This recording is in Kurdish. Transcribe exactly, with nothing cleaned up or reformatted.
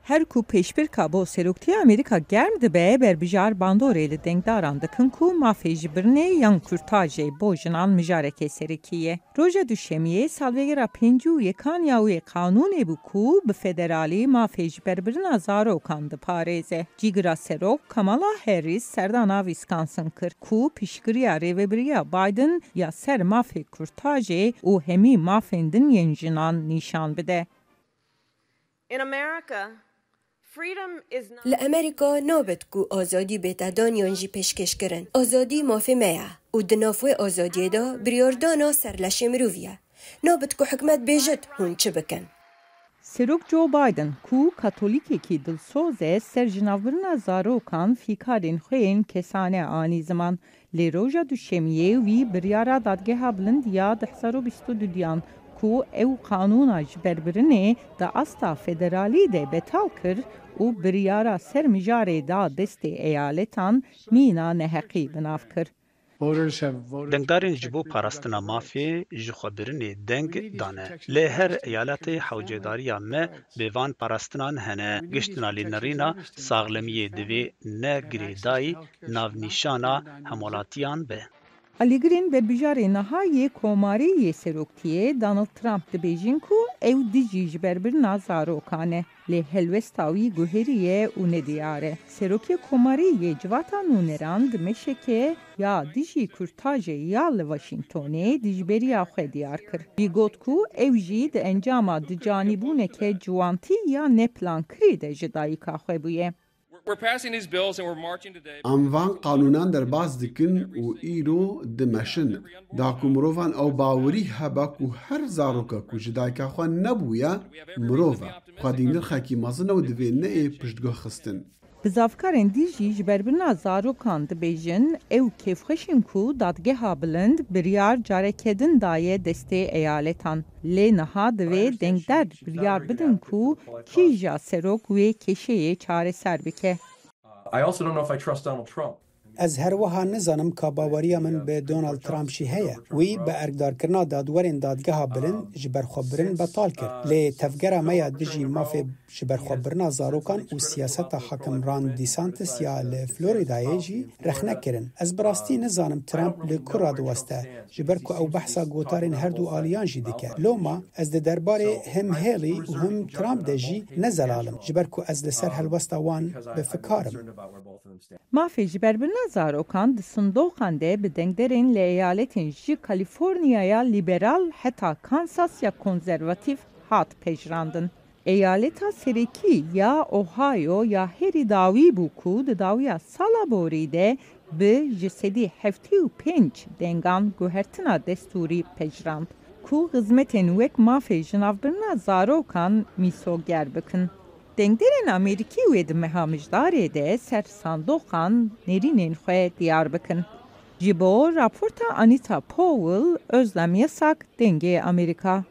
Her ku pêşbirka bo seroktiya Amerîka germ dibe, berbijar bandorê li dengdaran dikin ku mafê ji birnê yan kurtajê bo jinan mijarekê serekî ye. Roja Duşemiyê salvegera pêncî û yekan ya wê qanûnê bû ku bi federalî mafê ji berbirina zarokan diparêze. Cîgira serok Kamala Harris serdana Wisconsin kir ku piştgiriya rêvebiriya Biden ya ser mafê kurtajê û hemî mafên din yên jinan nîşan bide. In America, freedom is not Li Amerîka nabet ku azadî bête dan yan jî pêşkêşkirin. Azadî mafê me ye û di nav wê azadiyê de biryardana ser leşê mirovî ye. Nabet ku hikûmet bêjit hûn çi bikin. Serok Joe Biden, ku Katolîkekî dilsoz e, ser jinavbirina zarokan fîkarên xwe yên kesane anî ziman. Lê roja Duşemiyê wî biryara Dadgeha Bilind ya du hezar û bîst û duyan ku ew qanûna ji berbirinê di asta federalî de betal kir û biryara ser mijarê da destê eyaletan, mîna neheqî bi nav kir. Dengdarên ji bo parastina mafê ji xwebirinê deng dane. Lê her eyaletê hewcedariya me bi van parastinan hene. Giştina lênerîna saxlemiyê divê ne girêdayî navnîşana hemwelatiyan be. Alîgirên berbijarê niha yê Komarî yê Seroktiyê Donald Trump dibêjin ku ew dijî ji berbirina zarokan e. Lê helwesta wî guherî ye û nediyar e. Serokê Komarî yê Civata Nûneran di meşeke ya dijî kurtajê ya li Washingtonê dijberiya xwe diyar kir. Wî got ku ew jî di encama ducanîbûneke ciwantî ya neplankirî de ji dayika xwe bûye. We're passing these bills and we're marching today. Em van qanûnan derbas dikin û îro dimeşin. Da ku mirovan ew bawerî hebe ku her zaroka ku ji dayika xwe nebûye, mirov e. Xwedî nirxekî mezin e û divê neyê piştguh xistin. Bizavkarên dijî ji berbirina zarokan dibêjin, ew kêfxweş in ku Dadgeha Bilind biryar careke din daye destê eyaletan. Lê niha divê dengder biryar bidin ku kîja serok wê kêşeyê çareser bike. I also don't know if I trust Donald Trump. Ez her wiha nizanim ka baweriya min bi Donald Trump jî heye. Wî bi erkdarkirina dadwerên Dadgeha Bilind ji berxwebirin betal kir. Lê tevgera me ya dijî mafê ji berxwebirina zarokan û siyaseta hakim Ron DeSantis ya li Floridayê jî rexne kirin. Ez bi rastî nizanim Trump li ku radiweste, ji ber ku ew behsa gotarên her du aliyan jî dike. Loma ez di derbarê him Haley û him Trump de jî ne zelal im, ji ber ku ez li ser helwesta wan bi fikar im. Mafê ji berbirina zarokan di sindoqan de bi dengderên li eyaletên ji Kalîforniyaya lîberal heta Kansas ya konservatîf hat pejirandin. Eyaleta serekî ya Ohio ya herî dawî bû ku di dawiya sala borî de bi ji sedî heftê û pênc dengan guhertina destûrî pejirand ku xizmetên wek mafê jinavbirina zarokan mîsoger bikin. Dengderên Amerîkî wê di meha Mijdarê de ser sandoqan nerînên xwe diyar bikin. Ji bo raporta Anita Powell, Özlem Yasak, Dengê Amerîka.